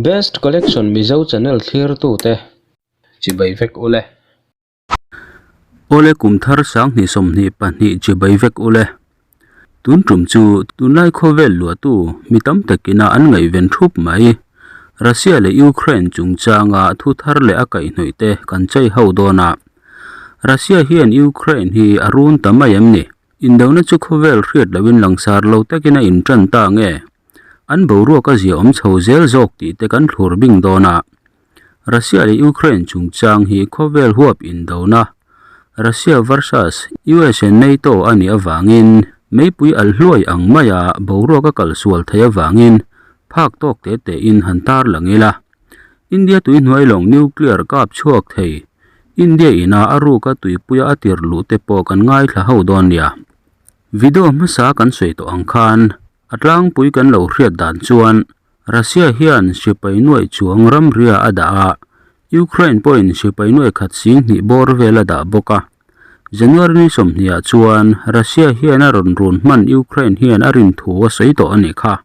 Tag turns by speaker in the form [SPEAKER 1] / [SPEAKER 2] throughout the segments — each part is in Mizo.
[SPEAKER 1] Best Collection Mizo channel thlirtute chibai vek ule.
[SPEAKER 2] Awle kum thar 2022 chibai vek ule. Tun tum chu tunlai khawvel luahtu mi tam takina an ngaihven thup mai. Russia leh Ukraine chungchanga thu thar leh a kaihhnawih te kan chei ho dawn a. Russia hian Ukraine hi a run ta mai em ni? Indona chu khawvel hriat loin langsar lo takin a intan ta nge? An boruak a zia awm chho zel zawk tih te kan thlur bing dawn a. Russia leh Ukraine chungchang hi khawvel huap indona, Russia versus US and NATO a nih avangin meipui alh hluai ang maia boruak a kal sual theih avangin phak tawk te tein han tar lang ila. India tuihnuai lawng nuclear kap chhuak thei India ina a ruka tuipuia a tir luh te pawh kan ngaithla ho dawn nia. Video hmasa kan sawi tawh ang khan a tlangpui kan lo hriat dan chuan Russia hian sipai nuaih chuang ramria a dah a, Ukraine pawhin sipai nuaih khat sing hnih bawr vel a dah bawk a. January ni sawmhnih ah chuan Russia hian a rawn run hman Ukraine hian a rin thu a sawi tawh a nih kha.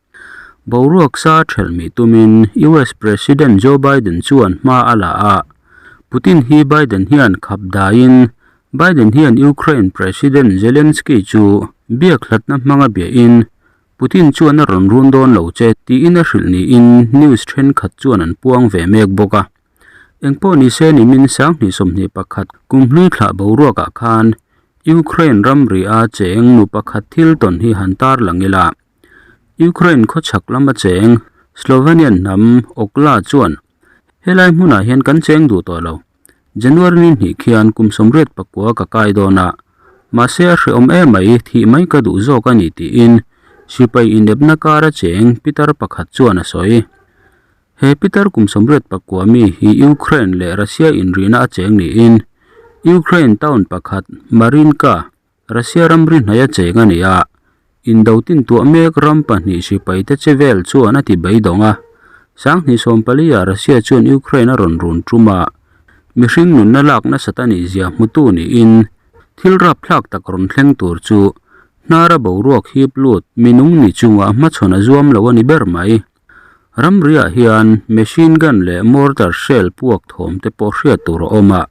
[SPEAKER 2] Boruak sa thelh mih tumin US President Joe Biden chuan hma a la a, Putin hi Biden hian khap daiin Biden hian Ukraine President Zelensky chu biak hlatna hmanga biahin Putin chuan a rawn run dawn lo che tiin a hrilh niin news thenkhat chuan an puang ve mek bawk a. Engpawh nise nimin 2021 kumhlui thlah boruakah khan Ukraine ramri a cheng nu pakhat thil tawn hi han tar lang ila. Ukraine khawchhak lama cheng Slovenian hnam Okla chuan helai hmunah hian kan cheng duh tawh lo. January ni hnih khian kum 89 ka kai dawn a, mahse a hrehawm em mai thih mai ka duh zawk a ni tiin sipai inepna kara cheng pitar pakhat chuan a sawi. He pitar kum 89 mi hi Ukraine leh Russia inrihna a cheng niin Ukraine town pakhat Marinka, Russia ramri hnaia cheng a ni a, indo tin tuah mek ram pahnih sipaite che vel chuan a ti beidawng a. 2014 ah Russia chuan Ukraine a rawn run tum a, mihring nunna lak nasat a nih zia hmutu niin thil rapthlak tak rawn thleng tur chu hnara boruak hip lut minung ni chungah hmachhawn a zuam lo a ni ber mai. Ramriah hian machine gun leh mortar shell puak thawm te pawh hriat tur a awm a,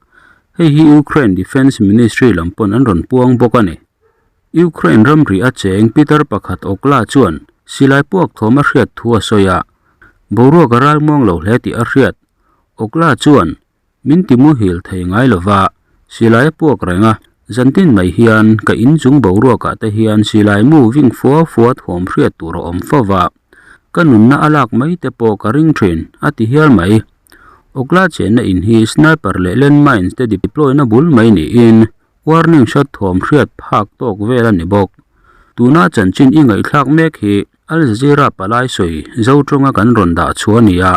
[SPEAKER 2] hei hi Ukraine Defence Ministry lam pawn an rawn puang bawk a ni. Ukraine ramri a cheng Peter pakhat Okla chuan silai puak thawm a hriat thu a sawi a, boruak a ralmuang lo hle tih a hriat. Okla chuan Min ti muhil thei ngai lova, silai a puak reng a, zantin mai hian ka inchung boruakah te hian silai mu ving fua fua thawm hriat tur a awm fo va, ka nunna a lak mai te pawh ka ring thin, a ti hial mai. Okla chenna in hi sniper leh landmines te deploy na bul mai niin warning shot thawm hriat phak tawk vel a ni bawk. Tuna chanchin i ngaihthlak mek hi Al Jazeera palai sawi zo tawnga kan rawn dah chhuah a ni a,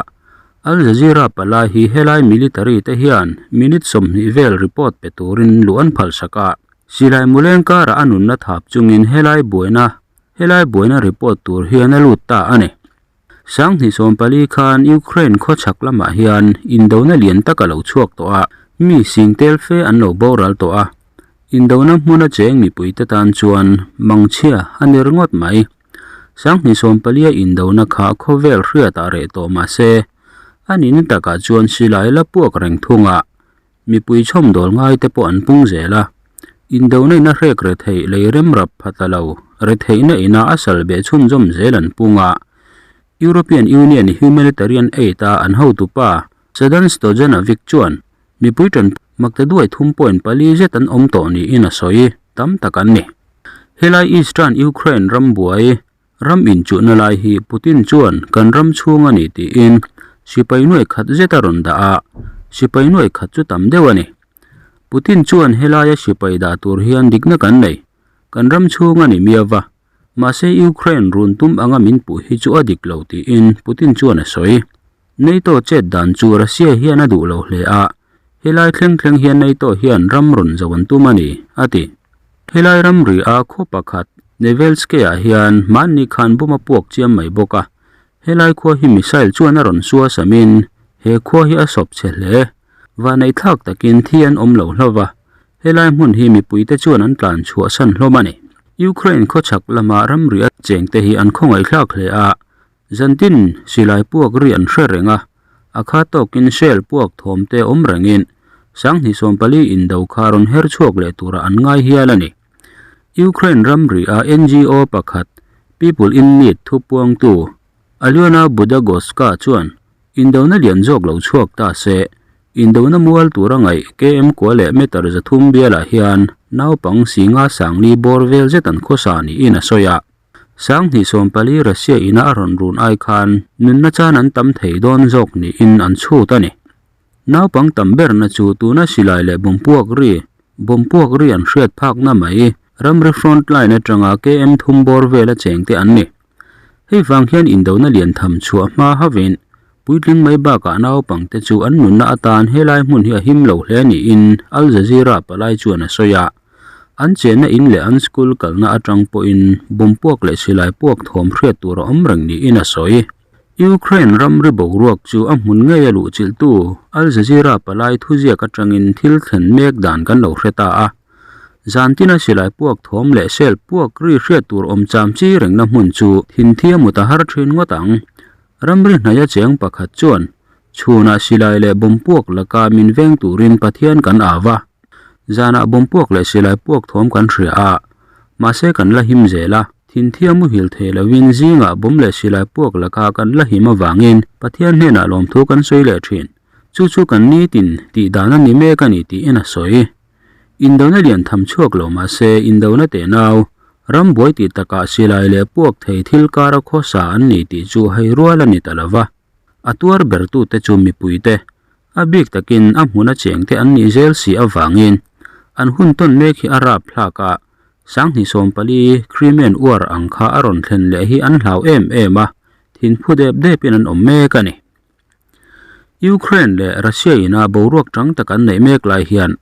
[SPEAKER 2] Al Jazeera palai hi helai military te hian minute 20 vel report pe turin luh an phalsak a, silai muleng karah a nunna thap chungin helai buaina helai buaina report tur hian a lut ta a ni. 2014 khan Ukraine khawchhak lamah hian indona lian tak a lo chhuak tawh a, mi sing tel fe an lo boral tawh a, indona hmuna cheng mipuite tan chuan mangchhia a ni ringawt mai. 2014 indona kha khawvel hriatah reh tawh mah se, a nihna takah chuan silai la puak reng thunga mipui chhawmdawl ngai te pawh an pung zel a. Indona ina hrek retheih lei rem rap pha ta lo, retheihna ina a sal beh chhunzawm zel an pung a. European Union Humanitarian Aid a an hotupa Sedan Stojanovic chuan mipui tan maktaduai 3.4 zet an awm tawh niin a sawi tam tak an ni. Helai Eastern Ukraine ram buai ram inchuhna lai hi Putin chuan kan ram chhung a ni tiin sipai nuai khat zet a rawn dah a, sipai nuai khat chu tam deuh a ni. Putin chuan helaia sipai dah tur hian dikna kan nei, kan ram chhung a ni miau va, mahse Ukraine run tum anga min puh hi chu a dik lo tiin Putin chuan a sawi. NATO chet dan chu Russia hian a duh lo hle a, helai thleng thleng hian NATO hian ram rawn zo an tum a ni, a ti. Helai ramri a khaw pakhat Nevelske-ah hian mahni khan bawm a puak chiam mai bawk a, helai khua hi missile chuan a rawn sua samin he khua hi a sawp chhe hle. Vaneihthlak takin thi an awm lo hlauh va, helai hmun hi mipuite chuan an tlan chhuah san hlawm a ni. Ukraine khawchhak lama ramri a chengte hi an khawngaihthlak hle a. Zantin silai puak ri an hre reng a, a kha tawkin shell puak thawm te awm rengin 2040 indo kha rawn her chhuak leh turah an ngai hial a ni. Ukraine ramri a NGO pakhat People in Need thupuangtu Alyona Budagoska chuan indona lian zawk lo chhuak ta se, indona mual tura ngaih KM kua leh meter 300 bialah hian naupang singa sangli bawr vel zet an khawsa niin a sawi a. 2040 Russia ina a rawn run ai khan nunna chan an tam thei dawn zawk niin an chhut a ni. Naupang tam berna chu tuna silai leh bawmpuak ri, bawmpuak ri an hriat phakna mai, ramri front line atanga KM thum bawr vela chengte an ni. Hei vang hian indona lian tham chhuah hma havin puitling mai bakah naupangte chu an nunna atan helai hmun hi a him lo hle niin Al Jazeera palai chuan a sawi a. An chenna in leh an school kalna atang pawhin bawmpuak leh silai puak thawm hriat tur a awm reng niin a sawi. Ukraine ramri boruak chu a hmun ngei a luhchilhtu Al Jazeera palai thuziak atangin thil thlen mek dan kan lo hre ta a. Zantina silai puak thawm leh sel puak ri hriat tur awm cham chi rengna hmun chu thinthia mut a har thin ngawt ang. Ramri hnaia cheng pakhat chuan chhunah silai leh bawm puak laka min veng turin Pathian kan au va. Zanah bawm puak leh silai puak thawm kan hria a, mahse kan la him zel a. Thinthia muhil thei lovin zingah bawm leh silai puak laka kan la him avangin Pathian hnenah lawmthu kan sawi leh thin. Chu chu kan nitin tih dan a ni mek a ni tiin a sawi. Indona lian tham chhuak lo mah se indona tenau, ram buai tih takah silai leh puak thei thil kara khawsa an ni tih chu hei rual a ni ta lova. A tuar bertute chu mipuite, a bik takin a hmuna chengte an nih zel si avangin an hun tawn mek hi a rap thlak a, 2040 Crimean War ang kha a rawn thlen leh hi an hlau em em a, thinphu dep depin an awm mek a ni. Ukraine leh Russia ina boruak tang tak an neih mek lai hian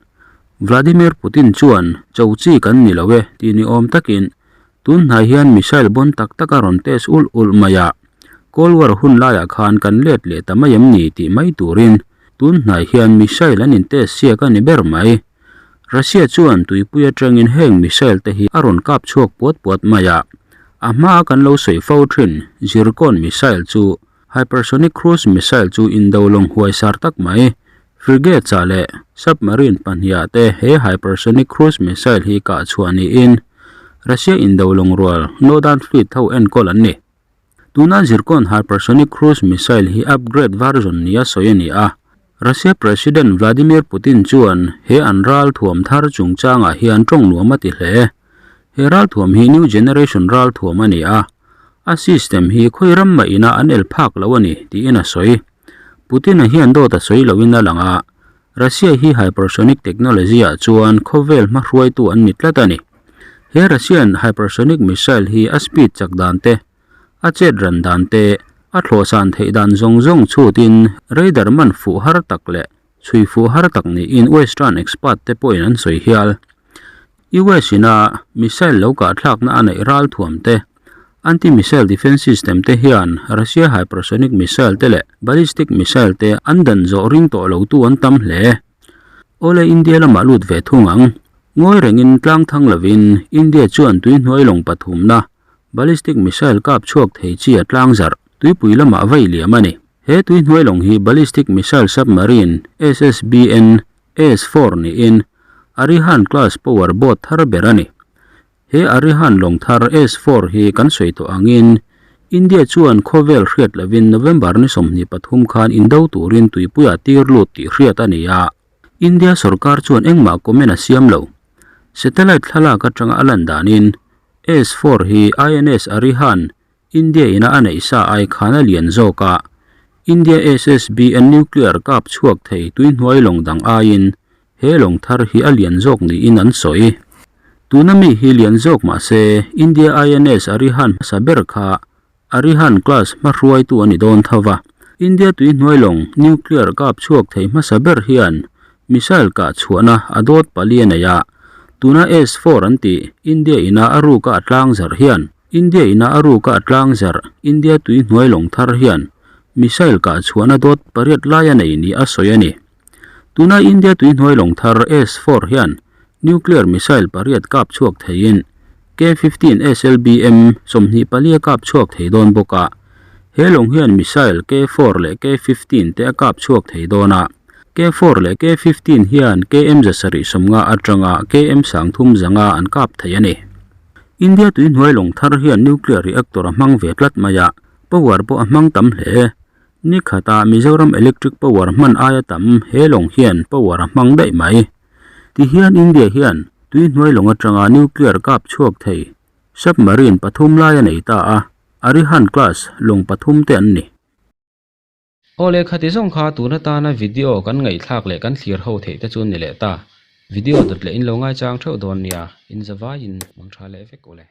[SPEAKER 2] Vladimir Putin chuan cho chi kan ni lo e tih ni awm takin tun hnai hian missile bawn tak tak a rawn test ulh ulh mai a, Cold War hun laiah khan kan let leh ta mai em ni tih mai turin tun hnai hian missile an in test siak a ni ber mai. Russia chuan tuipui atangin heng missile te hi a rawn kap chhuak puat puat mai a, a hmaa kan lo sawi fo thin Zircon missile chu hypersonic cruise missile chu indo lawng huaisar tak mai frigates ah leh submarine pahniha te he hypersonic cruise missile hi kah chhuah niin Russia indo lawng rual Northern Fleet ho enkawl an ni. Tuna Zircon hypersonic cruise missile hi upgrade version nia sawi a ni a. Russia President Vladimir Putin chuan he an ral thuam thar chungchangah hian tawng nuam a ti hle. He ral thuam hi new generation ral thuam a ni a, a system hi khawi ram mah ina an el phak lo a ni tiin a sawi. Putin-a hian dawt a sawi loin a lang a, Russia hi hypersonic technology-ah chuan khawvel hmahruaitu an ni tlat a ni. He Russian hypersonic missile hi a speed chak dan te, a chet ran dan te, a thlawhsan theih dan zawng zawng chhutin radar man fuh har tak leh chhui fuh har tak niin Western expert te pawhin an sawi hial. US ina missile lo kahthlakna a neih ral thuam te, anti-missile defense system te hian Russia hypersonic missile te leh ballistic missile te an dan zawh ring tawh lotu an tam hle. Awle India lamah lut ve thung ang. Ngawi rengin tlang thang lovin India chuan tui hnuai lawng pathumna ballistic missile kap chhuak thei chi a tlang zarh tuipui lamah vei liam a ni. He tui hnuai lawng hi ballistic missile submarine SSBN S-4 niin Arihant class power boat thar ber a ni. He Arihant lawng thar S-4 hi kan sawi tawh angin India chuan khawvel hriat lovin November ni 23 khan indo turin tuipuiah tir lut tih hriat a ni a. India sorkar chuan engmah comment a siam lo. Satellite thlalak atanga a lan danin S-4 hi INS Arihant India ina a neih sa ai khan a lian zawk a, India SSBN nuclear kap chhuak thei tuihnuai lawng dang aiin he lawng thar hi a lian zawk niin an sawi. Tuna mi hi lian zawk mah se India INS Arihant hmasa ber kha Arihant class hmahruaitu a ni dawn tho va. India tuihnuai lawng nuclear kap chhuak thei hmasa ber hian missile kah chhuahna a dawt pali a nei a, tuna S-4 an tih India ina a ruka a tlang zarh hian India ina a ruka a tlang zarh India tui hnuai lawng thar hian missile kah chhuahna dawt pariat lai a nei ni a sawi a ni. Tuna India tui hnuai lawng thar S-4 hian nuclear missile pariat kap chhuak theiin K-15 SLBM 24 a kap chhuak thei dawn bawk a. He lawng hian missile K-four leh K-fifteen te a kap chhuak thei dawn a. K-four leh K-fifteen hian KM 750 atanga KM 30 zanga an kap thei a ni. India tuihnuai lawng thar hian nuclear reactor a hmang ve tlat mai a, power pawh a hmang tam hle. Ni khata Mizoram electric power hman aia tam he lawng hian power a hmang daih mai. Tihian India hian tuihnuai lawng atanga nuclear kap chhuak thei submarine pathum lai a nei ta a, Arihant class lawng pathum te an ni.
[SPEAKER 1] Aw leh khati zawng kha tun atana video kan ngaihthlak leh kan thlir ho theih te chu ni leh ta. Video dawt leh in lo ngaichang theuh dawn nia, in zavaiin mang tha leh vek u le.